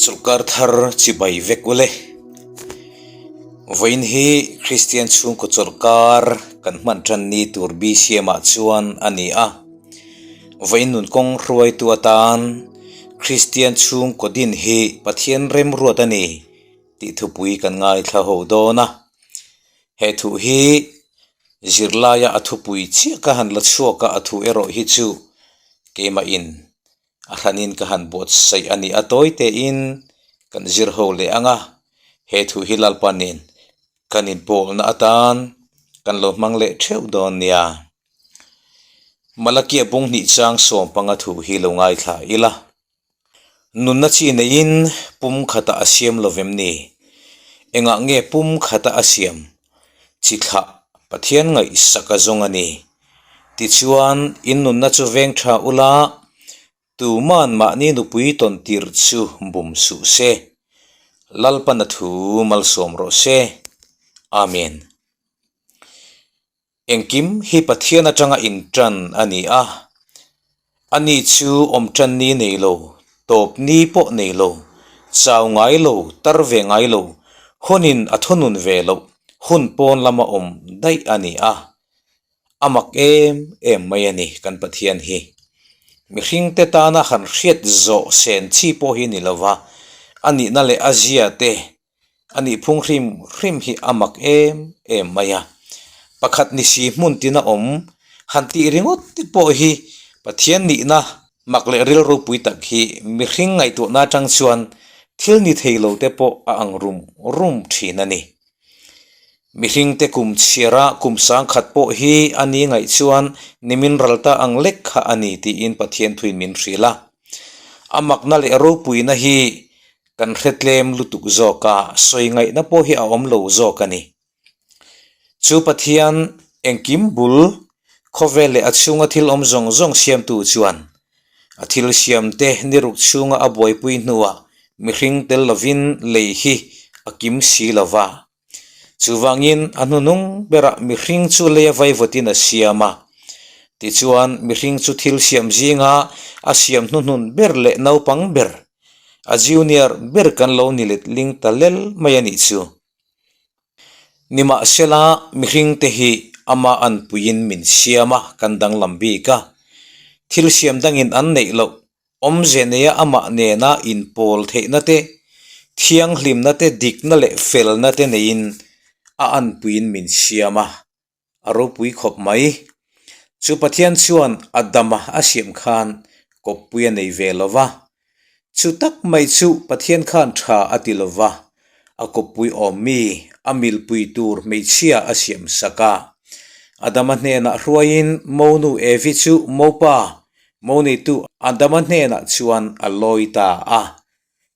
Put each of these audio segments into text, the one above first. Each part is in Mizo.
Chawlhkar thar chibai vek ule. Vawiin hi Kristian chhungkaw chawlhkar kan hman tan ni tur BCM ah chuan a ni a. Vawiin nun kawng hruaitu atan Kristian chhungkaw din hi Pathian remruat a ni tih thupui kan ngaithla ho dawn a. He thu hi zirlaia a thupui chiah ka han la chhuak a, a thu erawh hi chu keimah in a hranin ka han buatsaih a ni. A tawi tein kan zir ho leh ang a, he thu hi Lalpa nen kan inpawlna atan kan lo hmang leh theuh dawn nia. Malakia bung hnih chang sawmpanga thu hi lo ngaithla ila. Nunna chi neiin pum khatah a siam lo vem ni? Engah nge pum khata a siam? Chi thlah Pathian ngaihsak a zawng a ni. Tichuan, in nunna chu veng tha ula, tuman mahni nupui tawn tir chu bum suh se. Lalpana thu malsawm rawh se. Amen. Engkim hi Pathian atanga intan a ni a, ani chu awm tan ni nei lo, tawp ni pawh nei lo, chau ngai lo, tar ve ngai lo, hunin a thunun ve loh, hun pawn lama awm daih a ni a. A mak em em mai a ni kan Pathian hi. Mihringte tana han hriat zawh sen chi pawh hi ni lova, a nihna leh a zia te A nih phung hrim hrim hi a mak em em mai a, pakhat ni si hmun tina awm han tih ringawt te pawh hi Pathian nihna mak leh rilru pui tak hi mihring ngaihtuahna atang chuan thil ni thei lo te pawh a ang rum rum thin a ni. Mihring te kum chhiara kum sangkhat pawh hi a ni ngaih chuan nimin ral ta ang lek kha a ni tiin Pathian thuin min hrilh a. A makna leh ropuina hi Kan hre tlem lutuk zawk a, sawi ngaihna pawh hi a awm lo zawk a ni. Chu Pathian engkim bul, khawvel leh a chhunga thil awm zawng zawng siamtu chuan a thil siamte ni ruk chhunga a buaipui hnuah mihring tel lovin lei hi a kim si lo va. Chuvangin a hnunung berah mihring chu lei a vaivawtin a siam a. Tichuan mihring chu thil siam zinga a siam hnuhnun ber leh naupang ber, a junior ber kan lo ni let ling ta lel mai a nih chu. Nimahsela mihringte hi ama anpuiin min siam a, kan danglam bik a. Thil siam dangin an neih loh Awmze neia amah nena inpawl theihna te, thianghlimna te, dikna leh felna te neiin a anpuiin min siam a, a ropui khawp mai. Chu Pathian chuan Adama a siam khan kawppui a nei ve lo va, chu tak mai chu Pathian khan tha a ti lo va, a kawppui awm mi, a milpui tur hmeichhia a siam sak a. Adama hnenah hruaiin Monu Evi chu Mopa Mo neitu Adama hnenah chuan a lawi ta a.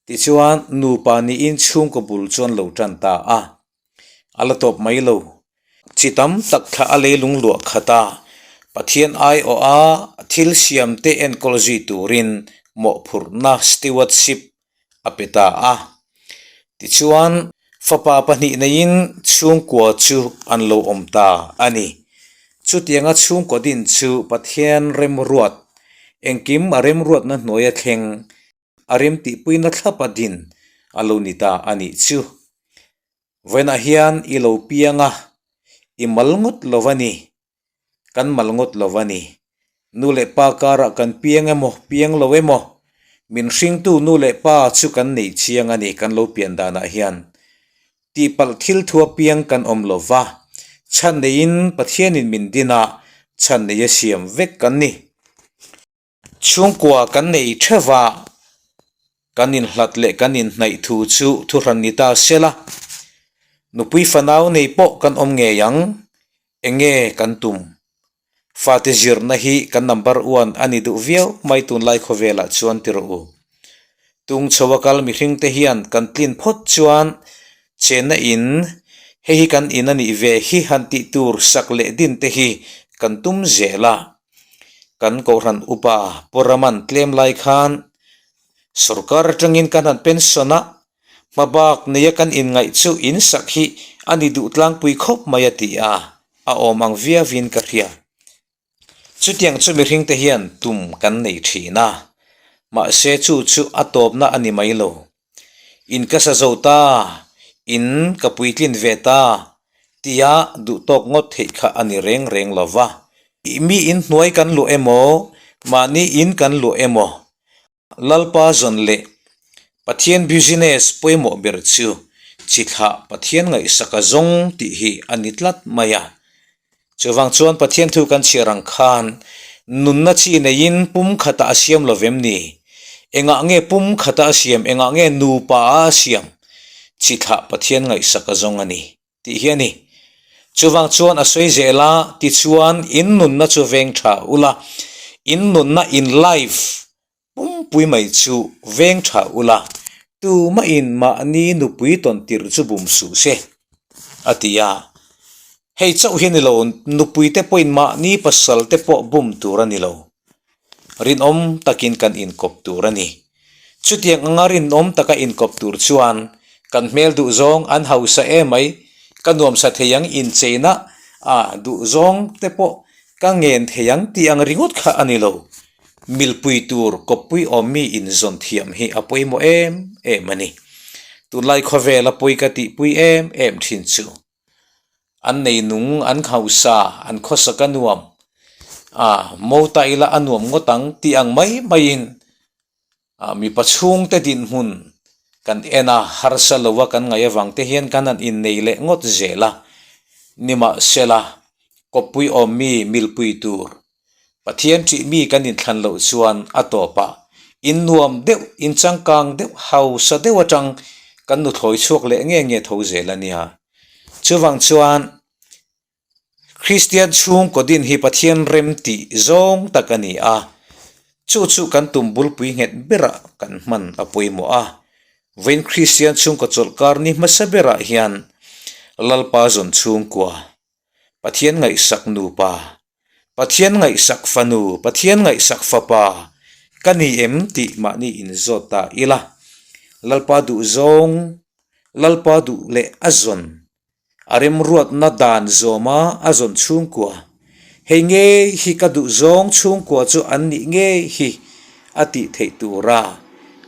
Tichuan, nupa niin chhungkaw bul chuan lo tan ta a. A la tawp mai lo. Chi tam tak thla a leilung luah khat a, Pathian aiawha thil siamte enkawl zui turin mawhphurhna, stewardship, a pe ta a. Tichuan, fapa pahnih neiin chhungkua chu an lo awm ta a ni. Chutianga chhungkaw din chu Pathian remruat, engkim a remruatna hnuaia thleng, a remtihpuina thlapa din a lo ni ta a nih chu. Vawiinah hian i lo piang a, i mal ngawt lo a ni. Kan mal ngawt lo a ni. Nu leh pa karah kan piang emaw, piang lo emaw, min hringtu nu leh pa chu kan neih chiang a ni kan lo pian danah hian. Tihpalh thil thu apiang kan awm lo va, chhan neiin Pathianin min din a, chhan nei a siam vek kan ni. Chhungkua kan nei theuh a, kan inhlat leh kan inhnaih thu chu thuhran ni ta sela, nupui fanau nei pawh kan awm ngei ang, enge kan tum? Fate zirna hi kan number one a ni duh viau mai tunlai khawvelah chuan ti rawh u. Tung chho a kal mihringte hian kan tlin phawt chuan chenna in, hei hi kan in a nih ve hi han tih tur sak leh din te hi kan tum zel a. Kan Kohhran upa Pu Raman tlem lai khan sorkar atangin kan han pension a, hmabak neia kan inngaih chu in sak hi a ni duh tlangpui khawp mai a ti a, a awm ang viauin ka hria. Chutiang chu mihringte hian tum kan nei thin a, mahse chu chu a tawpna a ni mai lo. In ka sa zo ta, in ka puitlin ve ta tia duhtawk ngawt theih kha a ni reng reng lo va. Mi in hnuai kan luah emaw, mahni in kan luah emaw, Lalpa zawn leh Pathian business pawimawh ber chu chi thlah Pathian ngaihsak a zawng tih hi a ni tlat mai a. Chuvang chuan Pathian thu kan chhiar ang khan nunna chi neiin pum khatah a siam lo vem ni? Engah nge pum khatah a siam, engah nge nupa a a siam? Chi thlah Pathian ngaihsak a zawng a ni tih hi a ni. Chuvang chuan a sawi zel a, tichuan in nunna chu veng tha ula, in nunna in life Pumpui mai chu veng tha ula, tumahin mahni nupui tawn tirh chu bum suh se, a ti a. Hei chauh hi a ni lo, nupuite pawhin mahni pasal te pawh bum tur a ni lo. Rinawm takin kan inkawp tur a ni. Chutiang anga rinawm taka inkawp tur chuan kan hmel duhzawng an hausa emai, ka nuamsa thei ang incheina a duhzawng te pawh ka ngen thei ang tih ang ringawt kha a ni lo. Milpui tur kawppui awmmi inzawn thiam hi a pawimawh em em a ni. Tunlai khawvela pawi ka tihpui em em thin chu. An nei nung, an hausa, an khawsak a nuam, ah mo ta ila a nuam ngawt ang tih ang mai maiin ah mipa chhungte dinhmun kan en a, harsa lo a kan ngaih avang te hian kan han innei leh ngawt zel a. Nimahsela, kawppui awmmi milpui tur Pathian ṭih mi kan inthlan loh chuan a tawpah in nuam deuh, in changkang deuh, hausa deuh atang kan nuthlawi chhuak leh nge nge tho zel a nia. Chuvang chuan Kristian chhungkaw din hi Pathian rem tih zawng tak a ni a, chu chu kan tum bulpui nghet berah kan hman a pawimawh a. Vawiin Kristian chhungkaw chawlhkar ni hmasa berah hian Lalpa zawn chhungkua Pathian ngaihsak nupa, Pathian ngaihsak fanu, Pathian ngaihsak fapa ka ni em tih mahni inzawt ta ila. Lalpa duh zawng, Lalpa duh leh a zawn, a remruatna dan zawma a zawn chhungkua, hei ngei hi ka duh zawng chhungkua chu an nih ngei hi a tih theih tura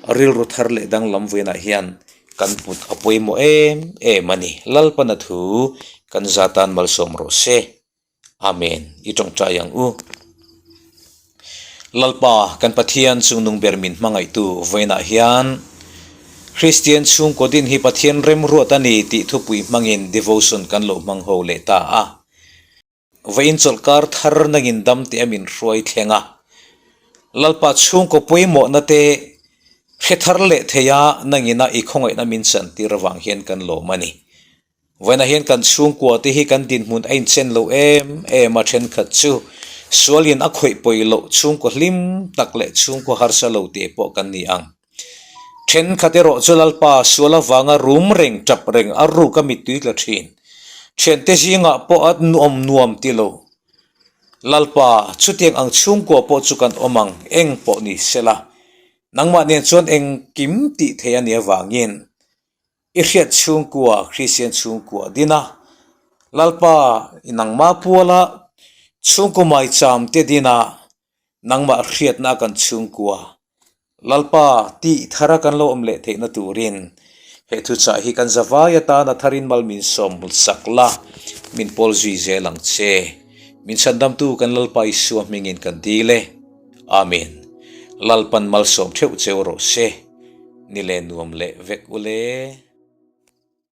rilru thar leh danglam vawiinah hian Kan put a pawimawh em em a ni. Lalpana thu kan za tan malsawm rawh se. Amen. I tawngtai ang u. Lalpa kan Pathian chungnung ber min hmangaihtu vawiinah hian Kristian chhungkaw din hi Pathian remruat a ni tih thupui hmangin devotion kan lo hmang ho leh ta a. Vawiin chawlhkar thar nangin dam teh a min hruai thleng a, Lalpa chhungkaw pawimawhna te hre thar leh thei a nangina i khawngaihna min chantir avang hian kan lawm a ni. Vawiinah hian kan chhungkua te hi kan dinhmun a inchen lo em em a, thenkhat chu sualin a khawih pawi loh chhungkaw hlim tak leh chhungkaw harsa lo te pawh kan ni ang. Thenkhat erawh chu Lalpa sual avanga rum reng tap reng a ruk a mittui tla thin. Thiante zingah pawh a nuam nuam ti lo. Lalpa, chutiang ang chhungkua pawh chu kan awm ang, eng pawh ni sela. Nangmah nen chuan engkim tih thei a nih avangin i hriat chhungkua, Kristian chhungkua din a. Lalpa, nangmah puala chhungkaw maicham te din a, Nangmah hriatna kan chhungkua Lalpa tih thara kan lo awm leh theihna turin he thuchah hi kan zavai atan a tharin mal min sawm sak la, min pawl zui zel ang che. Min chhandamtu kan Lalpa Isua hmingin kan dil e. Amen. Lalpan malsawm theuh cheu rawh se. Ni leh nuam leh vek ule.